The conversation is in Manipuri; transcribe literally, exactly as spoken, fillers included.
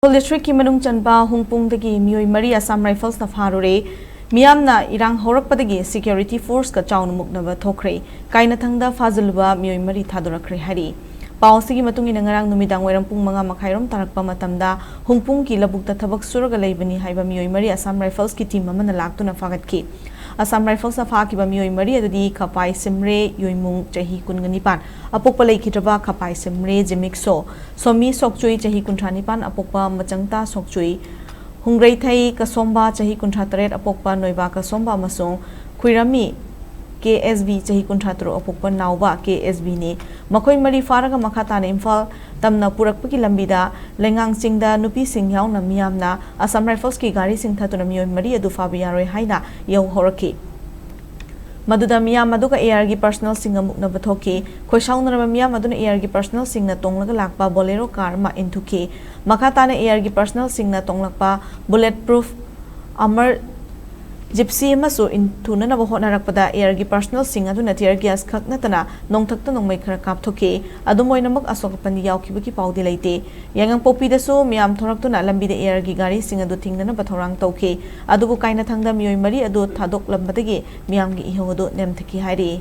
ꯎꯈ꯭ꯔꯨꯜ ꯗꯤꯁꯇ꯭ꯔꯤꯛꯀꯤ ꯃꯅꯨꯡ ꯆꯟꯕ ꯍꯨꯡꯄꯨꯡꯗꯒꯤ ꯃꯤꯑꯣꯏ ꯃꯔꯤ ꯑꯁꯥꯝ ꯔꯥꯏꯐꯜꯁꯅ ꯐꯥꯔꯨꯔꯦ꯫ ꯃꯤꯌꯥꯝꯅ ꯏꯔꯥꯡ ꯍꯧꯔꯛꯄꯗꯒꯤ ꯁꯦꯀ꯭ꯌꯨꯔꯤꯇꯤ ꯐꯣꯔꯁꯀ ꯆꯥꯎꯅ ꯃꯨꯛꯅꯕ ꯊꯣꯛꯈ꯭ꯔꯦ꯫ ꯀꯥꯏꯅꯊꯪꯗ ꯐꯥꯖꯤꯜꯂꯨꯕ ꯃꯤꯑꯣꯏ ꯃꯔꯤ ꯊꯥꯗꯣꯔꯛꯈ꯭ꯔꯦ ꯍꯥꯏꯔꯤ꯫ ꯄꯥꯎ ꯑꯁꯤꯒꯤ ꯃꯇꯨꯡ ꯏꯟꯅ ꯉꯔꯥꯡ ꯅꯨꯃꯤꯗꯥꯡ ꯋꯥꯏꯔꯝ ꯄꯨꯡ ꯃꯉꯥ ꯃꯈꯥꯏꯔꯣꯝ ꯇꯥꯔꯛꯄ ꯃꯇꯝꯗ ꯍꯨꯡꯄꯨꯡꯒꯤ ꯂꯧꯕꯨꯛꯇ ꯊꯕꯛ ꯁꯨꯔꯒ ꯂꯩꯕꯅꯤ ꯍꯥꯏꯕ ꯃꯤꯑꯣꯏ ꯃꯔꯤ ꯑꯁꯥꯝ ꯔꯥꯏꯐꯜꯁꯀꯤ ꯇꯤꯝ ꯑꯃꯅ ꯂꯥꯛꯇꯨꯅ ꯐꯥꯒꯠꯈꯤ꯫ ꯑꯁꯥꯝ ꯔꯥꯏꯐꯜꯁꯅ ꯐꯥꯈꯤꯕ ꯃꯤꯑꯣꯏ ꯃꯔꯤ ꯑꯗꯨꯗꯤ ꯈꯄꯥꯏ ꯁꯤꯝꯔꯦ ꯌꯣꯏꯃꯨꯡ, ꯆꯍꯤ ꯀꯨꯟꯒ ꯅꯤꯄꯥꯟ, ꯑꯄꯣꯛꯄ ꯂꯩꯈꯤꯗ꯭ꯔꯕ ꯈꯄꯥꯏ ꯁꯤꯝꯔꯦ ꯖꯤꯃꯤꯛꯁꯣ, ꯁꯣꯃꯤ ꯁꯣꯛꯆꯨꯏ, ꯆꯍꯤ ꯀꯨꯟꯊ꯭ꯔꯥ ꯅꯤꯄꯥꯟ, ꯑꯄꯣꯛꯄ ꯃꯆꯪꯇꯥ ꯁꯣꯛꯆꯨꯏ, ꯍꯨꯡꯒ꯭ꯔꯩꯊꯩ ꯀꯁꯣꯝꯕ, ꯆꯍꯤ ꯀꯨꯟꯊ꯭ꯔꯥ ꯇꯔꯦꯠ, ꯑꯄꯣꯛꯄ ꯅꯣꯏꯕꯥ ꯀꯁꯣꯝꯕ, ꯑꯃꯁꯨꯡ ꯈꯨꯏꯔꯝꯃꯤ ꯀꯦ ꯑꯦꯁ ꯕꯤ, ꯆꯍꯤ ꯀꯨꯟꯊ꯭ꯔꯥ ꯇꯔꯨꯛ, ꯑꯄꯣꯛꯄ ꯅꯥꯎꯕ ꯀꯦ ꯑꯦꯁ ꯕꯤꯅꯤ꯫ ꯃꯈꯣꯏ ꯃꯔꯤ ꯐꯥꯔꯒ ꯃꯈꯥ ꯇꯥꯅ ꯏꯝꯐꯥꯜ ꯇꯝꯅ ꯄꯨꯔꯛꯄꯒꯤ ꯂꯝꯕꯤꯗ ꯂꯩꯉꯥꯡ ꯆꯤꯡꯗ ꯅꯨꯄꯤꯁꯤꯡ ꯌꯥꯎꯅ ꯃꯤꯌꯥꯝꯅ ꯑꯁꯥꯝ ꯔꯥꯏꯐꯜꯁꯀꯤ ꯒꯥꯔꯤꯁꯤꯡ ꯊꯠꯇꯨꯅ ꯃꯤꯑꯣꯏ ꯃꯔꯤ ꯑꯗꯨ ꯐꯥꯕ ꯌꯥꯔꯣꯏ ꯍꯥꯏꯅ ꯌꯧ ꯍꯧꯔꯛꯈꯤ꯫ ꯃꯗꯨꯗ ꯃꯤꯌꯥꯝ ꯑꯗꯨꯒ ꯑꯦ ꯑꯥꯔꯒꯤ ꯄꯔꯁꯅꯦꯜꯁꯤꯡꯒ ꯃꯨꯛꯅꯕ ꯊꯣꯛꯈꯤ꯫ ꯈꯣꯏꯁꯥꯎꯅꯔꯕ ꯃꯤꯌꯥꯝ ꯑꯗꯨꯅ ꯑꯦ ꯑꯥꯔꯒꯤ ꯄꯔꯁꯅꯦꯜꯁꯤꯡꯅ ꯇꯣꯡꯂꯒ ꯂꯥꯛꯄ ꯕꯣꯂꯦꯔꯣ ꯀꯥꯔ ꯑꯃ ꯏꯟꯊꯨꯈꯤ꯫ ꯃꯈꯥ ꯇꯥꯅ ꯑꯦ ꯑꯥꯔꯒꯤ ꯄꯔꯁꯅꯦꯜꯁꯤꯡꯅ ꯇꯣꯡꯂꯛꯄ ꯕꯨꯂꯦꯠ ꯄ꯭ꯔꯨꯐ ꯑꯃꯔ ꯖꯤꯞꯁꯤ ꯑꯃꯁꯨ ꯏꯟꯊꯨꯅꯅꯕ ꯍꯣꯠꯅꯔꯛꯄꯗ ꯑꯦ ꯑꯥꯔꯒꯤ ꯄꯔꯁꯅꯦꯜꯁꯤꯡ ꯑꯗꯨꯅ ꯇꯤꯌꯔ ꯒ꯭ꯌꯥꯁ ꯈꯛ ꯅꯠꯇꯅ ꯅꯣꯡꯊꯛꯇ ꯅꯣꯡꯃꯩ ꯈꯔ ꯀꯥꯞꯊꯣꯛꯈꯤ꯫ ꯑꯗꯨꯝ ꯑꯣꯏꯅꯃꯛ ꯑꯁꯣꯛ ꯑꯄꯟ ꯌꯥꯎꯈꯤꯕꯒꯤ ꯄꯥꯎꯗꯤ ꯂꯩꯇꯦ꯫ ꯌꯥꯏꯉꯪꯄꯣꯛꯄꯤꯗꯁꯨ ꯃꯤꯌꯥꯝ ꯊꯣꯔꯛꯇꯨꯅ ꯂꯝꯕꯤꯗ ꯑꯦ ꯑꯥꯔꯒꯤ ꯒꯥꯔꯤꯁꯤꯡ ꯑꯗꯨ ꯊꯤꯡꯅꯅꯕ ꯊꯧꯔꯥꯡ ꯇꯧꯈꯤ꯫ ꯑꯗꯨꯕꯨ ꯀꯥꯏꯅꯊꯪꯗ ꯃꯤꯑꯣꯏ ꯃꯔꯤ ꯑꯗꯨ ꯊꯥꯗꯣꯛꯂꯝꯕꯗꯒꯤ ꯃꯤꯌꯥꯝꯒꯤ ꯏꯍꯧ ꯑꯗꯨ ꯅꯦꯝꯊꯈꯤ ꯍꯥꯏꯔꯤ꯫